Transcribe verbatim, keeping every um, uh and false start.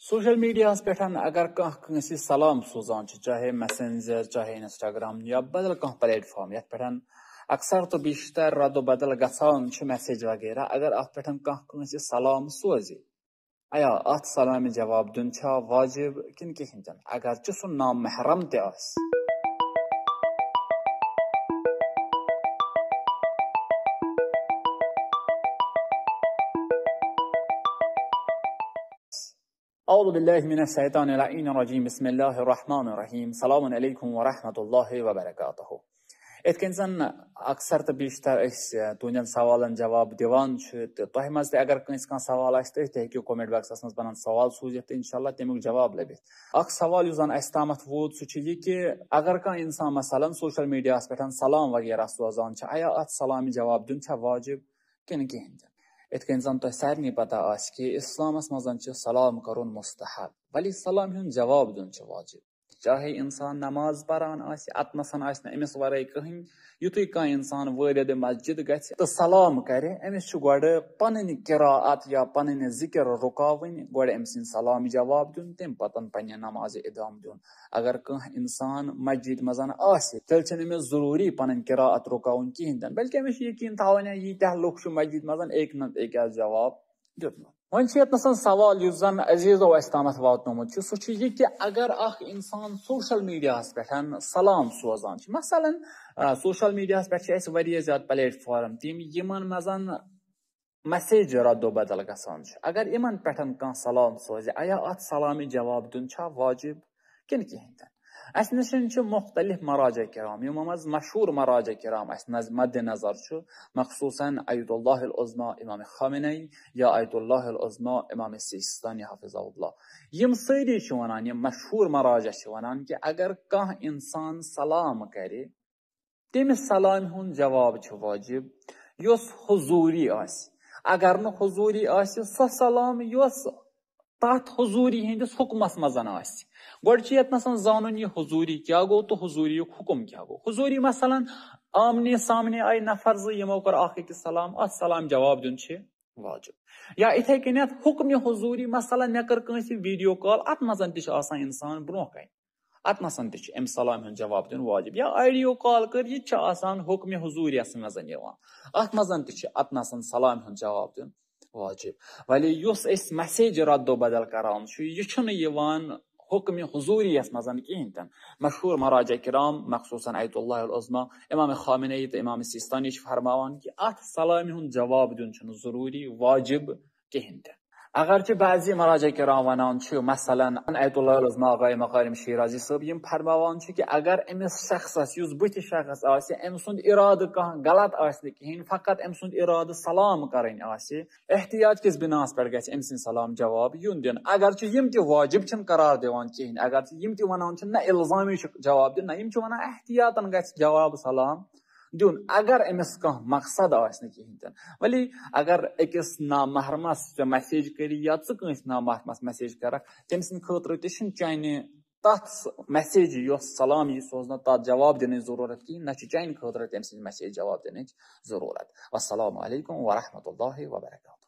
Social میڈیاہس پٮ۪ٹھ اگر کانٛہہ کٲنٛسہِ سلام سوزان چھُ، چاہے میسنجر، چاہے انسٹاگرام یا بدل کانٛہہ پلیٹ فارم، یتھ پٮ۪ٹھ اکثر تہٕ بیشتر رد و بدل گژھان چھُ، میسج وغیرہ، اگر اتھ پٮ۪ٹھ کانٛہہ کٲنٛسہِ سلام سوزِ، ایا اتھ سلامہِ جواب دیُن چھا واجب کِنہٕ کِہیٖنۍ تہِ نہٕ، اگرچہِ سُہ نامحرم تہِ آسہِ؟ اعوذ باللہ من الشیطان اللعین الرجیم۔ بسم اللہ الرحمن الرحیم۔ السلام علیکم ورحمۃ اللہ وبرکاتہ۔ یِتھ کٔنۍ زن اکثر تہٕ بیشتر أسۍ، ا، تُہنٛدٮ۪ن سوالن جواب دِوان چھِ، تہٕ تۄہہِ منٛز تہِ اگر کٲنٛسہِ کانٛہہ سوال آسہِ، تہٕ تُہۍ ہیٚکِو comment boxس منٛز پنُن سوال سوٗزِتھ، تہٕ انشاءاللہ تمیُک جواب لٔبِتھ۔ اکھ سوال یُس زن اسہِ تامتھ ووت، سُہ چھُ یہِ کہِ اگر کانٛہہ انسان مثلاً سوشل میڈیاہس پٮ۪ٹھ سلام وغیرہ سوزان چھُ، ایا اتھ سلامہِ جواب دیُن چھا واجب کِنہٕ کِہیٖنۍ تہِ نہٕ؟ یِتھ کٔنۍ زن تۄہہِ سارنٕے پتہ آسہِ کہِ اسلامس منٛز چھُ سلام کرُن مستحب، ولی سلام ہُنٛد جواب دیُن چھُ واجب۔ چاہے انسان نماز پران آسہِ، اتنسن آسہِ نہٕ أمِس ورٲے کٕہٕنۍ۔ یُتھُے کانٛہہ انسان وٲرِدِ مسجد گژھِ تہٕ سلام کرِ، أمِس چھُ گۄڈٕ پنٕنۍ قرات یا پنٕنۍ ذکر رُکاوٕنۍ، گۄڈٕ أمۍ سٕنٛدۍ سلام جواب دیُن، تمہِ پتن پننہِ نمازِ ادامہٕ دیُن۔ اگر کانٛہہ انسان مسجد منٛز آسہِ، تیٚلہِ چھُنہٕ أمِس ضروٗری پنٕنۍ قرات رُکاوٕنۍ کِہیٖنۍ تہِ نہٕ، بلکہِ أمِس چھُ یقین تھاوُن، یا ییٖتیٛاہ لُکھ چھِ مسجد منٛز، أکۍ نتہٕ أکۍ آسہِ جواب دیُتمُت۔ وۄنۍ چھُ ییٚتنَس سوال یُس زن عزیزو اَسہِ تامَتھ واتنومُت چھُ، سُہ چھُ یہِ کہِ اگر اکھ انسان سوشل میڈیاہَس پٮ۪ٹھ سلام سوزان چھُ، مثلاً، آ، سوشل میڈیاہَس پٮ۪ٹھ چھِ اَسہِ واریاہ زیادٕ پلیٹ فارم تِم، یِمن منٛز میسیج رد و بدل گژھان چھُ، اگر یِمن پٮ۪ٹھ کانٛہہ سلام سوزِ، ایا اتھ سلامہِ جواب دیُن چھا واجب کِنہٕ کِہیٖنۍ تہِ نہٕ؟ اسہِ نِش چھِ مختلف مراجع کرام، یِمو منٛز مشہوٗر مراجع کرام اسہِ نظ-، مد نظر چھُ، مخصوصاً آیت اللہ العظمیٰ امام خامنئی یا آیت اللہ العظمیٰ امام سیستانی حفظہ اللہ۔ یِم سٲری چھِ ونان، یِم مشہوٗر مراجع چھِ ونان کہِ اگر کانٛہہ انسان سلام کرِ، تٔمِس سلامہِ ہُنٛد جواب چھُ واجب، یۄس حضوٗری آسہِ۔ اگر نہٕ حضوٗری آسہِ، سۄ سلام یۄس تتھ حضوٗری ہٕنٛدِس حُکمس منٛز آسہِ۔ گۄڈٕ چھُ ییٚتنَس زانُن یہِ حضوٗری کیٛاہ گوٚو تہٕ حضوٗریُک حُکم کیٛاہ گوٚو۔ حضوٗری مثلاً آمنے سامنے آیہِ نفر زٕ، یِمو کوٚر اکھ أکِس سلام، اتھ سلام جواب دیُن چھُ واجب۔ یا اِتھے کٔنٮ۪تھ حُکمِ حضوٗری، مثلاً مےٚ کٔر کٲنٛسہِ ویڈیو کال، اتھ منٛز تہِ چھُ آسان انسان برونٛہہ کنہِ۔ اتھ نسن تہِ چھُ امہِ سلامہِ ہُنٛد جواب دیُن واجب۔ یا آڈیو کال کٔر، یہِ تہِ چھُ آسان حُکمِ حضوٗریَس منٛز یِوان۔ اتھ منٛز تہِ چھُ اتھ نسن سلامہِ ہُنٛد جواب دیُن واجب۔ ولی یُس أسۍ میسیج رد و بدل کران چھُ، یہِ چھُنہٕ یِوان حُکمِ حضوٗریَس منٛز کِہیٖنۍ تہِ نہٕ۔ مشہوٗر مراجع کرام، مخصوصاً آیت اللہ العظمیٰ امام خامنئی تہٕ امام سیستانی چھِ فرماوان کہِ اتھ سلامہِ ہُنٛد جواب دیُن چھُنہٕ ضروٗری واجب کِہیٖنۍ تہِ۔ اگرچہِ بعضی مراجع کرام ونان چھِ، مثلاً آیت اللہ العظمیٰ آغائے مکارم شیرازی صٲب، یِم فرماوان چھِ کہِ اگر أمِس شخصس، یُس بٕتھِ شخص آسہِ، أمۍ سُنٛد ارادٕ کانٛہہ غلط آسہِ نہٕ کِہیٖنۍ، فقط أمۍ سُنٛد ارادٕ سلام کرٕنۍ آسہِ، احتیاط کِس بناس پٮ۪ٹھ گژھِ أمۍ سٕنٛدۍ سلام جواب یُن دِنہٕ۔ اگرچہِ یِم تہِ واجب چھِنہٕ قرار دِوان کِہیٖنۍ، اگرچہِ یِم تہِ ونان چھِ نہ الزامی چھُ جواب دیُن، نہ، یِم چھِ ونان احتیاطن گژھِ جواب سلام دیُن، اگر أمِس کانٛہہ مقصد آسہِ نہٕ کِہیٖنۍ تہِ نہٕ۔ ولی اگر أکِس نامحرمس ژےٚ میسیج کٔری یا ژٕ کٲنٛسہِ نامحرمس میسیج کرکھ، تٔمۍ سٕنٛدِ خٲطرٕ تہِ چھُنہٕ چانہِ تتھ میسیجہِ یۄس سلام یی سوزنہٕ، تتھ جواب دِنٕچ ضروٗرت کِہیٖنۍ، نہ چھِ چانہِ خٲطرٕ تٔمۍ سٕنٛزِ میسیج جواب دِنٕچ ضروٗرت۔ والسلام علیکم ورحمۃ اللہ وبرکاتہ۔